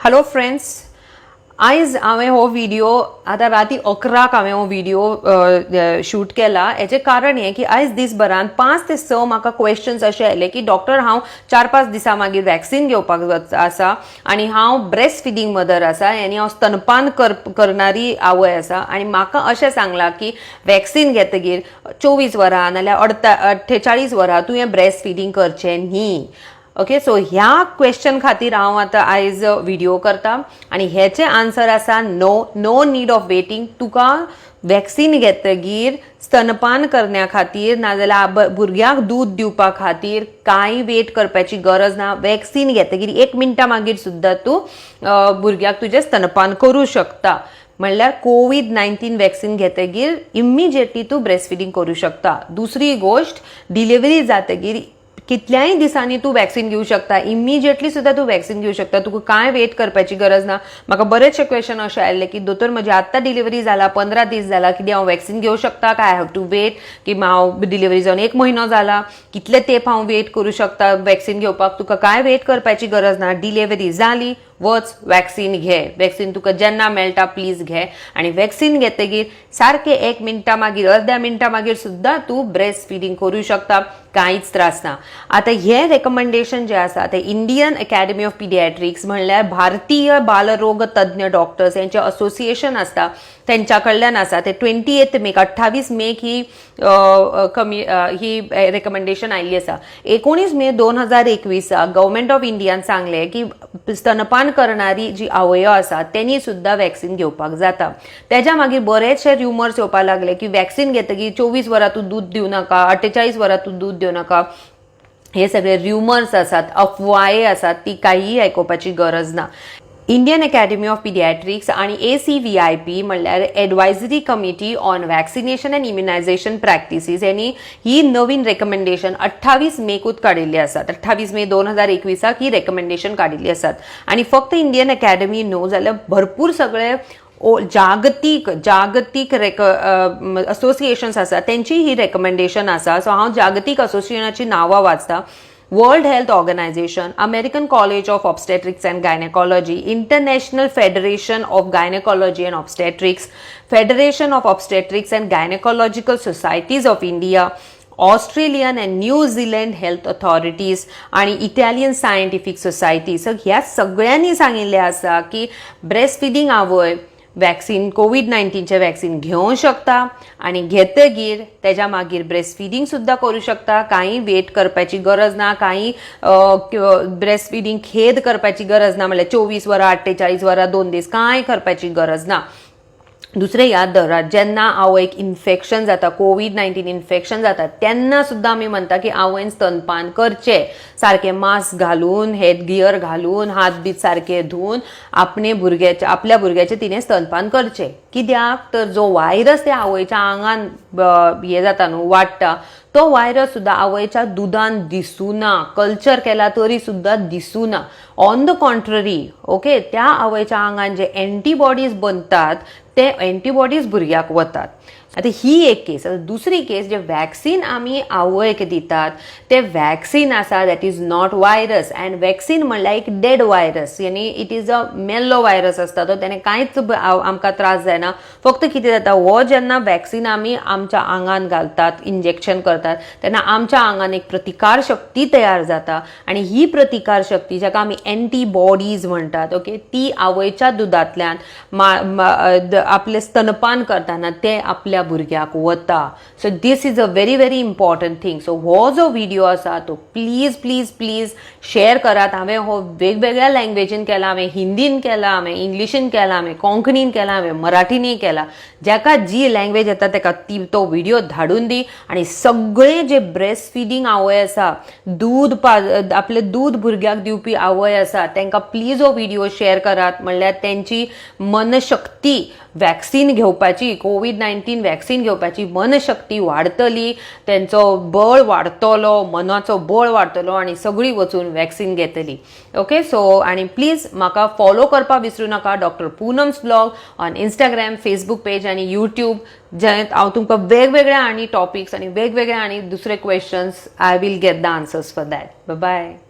Hello friends, आयज हांवें हो व्हिडिओ आतां राती 11क हांवें हो व्हिडिओ शूट केला. हेचें कारण हें की आयज दिसभरान 5 ते 6 म्हाका क्वेश्चन्स अशे आयले की डॉक्टर, हांव 4-5 दिसां मागीर वॅक्सिन घेवपाक आसा आनी हांव ब्रेस्ट फिडींग मदर आसा आनी हांव स्तनपान करणारी आवय आसा आनी म्हाका अशें सांगलां की वॅक्सिन घेतगीर 24 वरां नाल्यार 48 वरां तुवें ब्रेस्ट फिडींग करचें न्ही. ओके, सो ह्या क्वेश्चन खातीर हांव आतां आयज व्हिडिओ करता आनी हेचें आन्सर आसा, no, no need of waiting. तुका वॅक्सिन घेतगीर स्तनपान करण्या खातीर नाजाल्यार भुरग्याक दूद दिवपा खातीर कांय वेट करपाची गरज ना. वॅक्सिन घेतगीर एक मिनटां मागीर सुद्दां तूं भुरग्याक तुजें स्तनपान करूं शकता. म्हणल्यार कोवीड 19 वॅक्सिन घेतगीर इमिजिएटली तूं ब्रेस्ट फिडींग करूं शकता. दुसरी गोश्ट, डिलिव्हरी जातगीर कितल्याय दिसांनी तूं वॅक्सिन घेवं शकता. इमिजिएटली सुद्दां तूं वॅक्सिन घेवं शकता. तुका कांय वेट करपाची गरज ना. म्हाका बरेचशे क्वेश्चन अशे आयले की दोतोर, म्हजी आत्तां डिलिव्हरी जाला, 15 दीस जाला, कितें हांव वॅक्सिन घेवं शकता काय I have to weight की हांव डिलिव्हरी जावन एक म्हयनो जाला, कितले तेंप हांव वेट करूं शकता वॅक्सिन घेवपाक? तुका कांय वेट करपाची गरज ना. डिलिव्हरी जाली, वच, वॅक्सिन घे. वॅक्सिन तुका जेन्ना मेळटा, प्लीज घे आनी वॅक्सिन घेतगीर सारकें एक मिनटां मागीर, अर्द्या मिनटां मागीर सुद्दां तूं ब्रेस्ट फिडींग करूं शकता. कांयच त्रास ना. आतां हें रेकमेंडेशन जें आसा तें इंडियन अकॅडमी ऑफ पिडियाट्रिक्स, म्हणल्यार भारतीय बालरोग तज्ञ डॉक्टर्स यांचें असोसिएशन आसता, तेंच्या कडल्यान आसा. ते 28 मेक, 28 मेक ही कमी ही रेकमेंडेशन आयिल्ली आसा. 19 मे 2021 गव्हर्मेंट ऑफ इंडियान सांगलें की स्तनपान करणारी जी आवयो आसा, तेणी सुद्दां वॅक्सिन घेवपाक जाता. तेज्या मागीर बरेचशे रुमर्स येवपाक लागले की वॅक्सिन घेतकीर 24 वरां तूं दूद दिवं नाका, 48 वरां तूं दूद दिवं नाका. हे सगळे रुमर्स आसात, अफवाये आसात, ती काहीय आयकुपाची गरज ना. इंडियन अकॅडमी ऑफ पिडियाट्रिक्स आणि एसीव्हीआयपी, म्हणल्यार Advisory Committee on Vaccination and Immunization Practices, यांनी ही नवीन रेकमेंडेशन 28 मेकूच काडिल्ली आसात. 28 मे 2021 ही रेकमेंडेशन काडिल्ली आसात आणि फक्त इंडियन अकॅडमी न्हू, जाल्यार भरपूर सगळे जागतीक जागतीक रेक असोसिएशन्स आसा, तेंची ही रेकमेंडेशन आसा. सो हांव जागतीक असोसिएशनाची नांवां वाचता: World Health Organization, American College of Obstetrics and Gynecology, International Federation of Gynecology and Obstetrics, Federation of Obstetrics and Gynecological Societies of India, Australian and New Zealand Health Authorities आणि Italian scientific society. So ह्या सगळ्यांनी सांगिल्लें आसा की breast feeding आवय vaccine, Covid 19चें vaccine घेवंक शकता आनी घेतगीर तेज्या मागीर ब्रेस्ट फिडींग सुद्दां करूं शकता. कांय वेट करपाची गरज ना, कांय ब्रेस्ट फिडींग खेद करपाची गरज ना, म्हणल्यार 24 वरां, 48 वरां, 2 दीस, कांय करपाची गरज ना. दुसरें याद दवरात, जेन्ना आवयक इन्फेक्शन जाता, कोवीड 19 इन्फेक्शन जाता, तेन्ना सुद्दां आमी म्हणटा की आवयन स्तनपान करचें. सारकें मास्क घालून, हेड गियर घालून, हात बीत सारके धुवन आपणे भुरग्याचे आपल्या भुरग्याचें तिणें स्तनपान करचें. कित्याक तर जो वायरस त्या आवयच्या आंगान हें जाता न्हू, वाडटा, तो वायरस सुद्दां आवयच्या दुदान दिसूना. कल्चर केला तरी सुद्दां दिसूना. ऑन the contrary, okay, त्या आवयच्या आंगान जे एंटीबॉडीज बनतात, ते एंटीबॉडीज भुरग्याक वतात. आतां ही एक केस. आतां दुसरी केस, जे वॅक्सिन आमी आवयक दितात, ते वॅक्सिन आसा, that is not virus. And vaccine म्हणल्यार एक डेड वायरस, यानी it is a मेल्लो वायरस आसता तो. तेणे कांयच आमकां त्रास जायना. फक्त कितें जाता, हो जेन्ना वॅक्सिन आमी आमच्या आंगान घालतात, इंजेक्शन करतात, तेन्ना आमच्या आंगान एक प्रतिकार शक्ती तयार जाता आनी ही प्रतिकार शक्ती, जाका आमी एंटीबॉडीज म्हणटात, ओके, ती आवयच्या दुदांतल्यान आपले स्तनपान करतना ते आपल्या भुरग्याक वता. So this is a very very important thing. So हो जो व्हिडिओ आसा, तो प्लीज प्लीज प्लीज शेअर करात. हांवें हो वेगवेगळ्या लँग्वेजीन केला. हांवें हिंदीन केला, हांवें इंग्लिशीन केला, हांवें कोंकणीन केला, हांवें मराठीनूय केला. जाका जी लँग्वेज येता, ताका ती तो व्हिडिओ धाडून दी आनी सगळे जे ब्रेस्ट फिडींग आवय आसा, दूद पा आपलें दूद भुरग्याक दिवपी आवय आसा, तांकां प्लीज हो व्हिडिओ शेअर करात. म्हणल्यार तेंची मनशक्ती वॅक्सिन घेवपाची, कोवीड 19 वॅक्सिन घेवपाची मनशक्ती वाडटली, तेंचो बळ वाडटलो, मनाचो बळ वाडटलो आनी सगळीं वचून वॅक्सिन घेतली. ओके, सो आनी प्लीज म्हाका फॉलो करपाक विसरूं नाका, doctor Poonam's vlog on Instagram, Facebook page आनी यूट्यूब, जे हांव तुमकां वेगवेगळे आनी टॉपिक्स आनी वेगवेगळे आनी दुसरे questions, I will get the answers for that. Bye.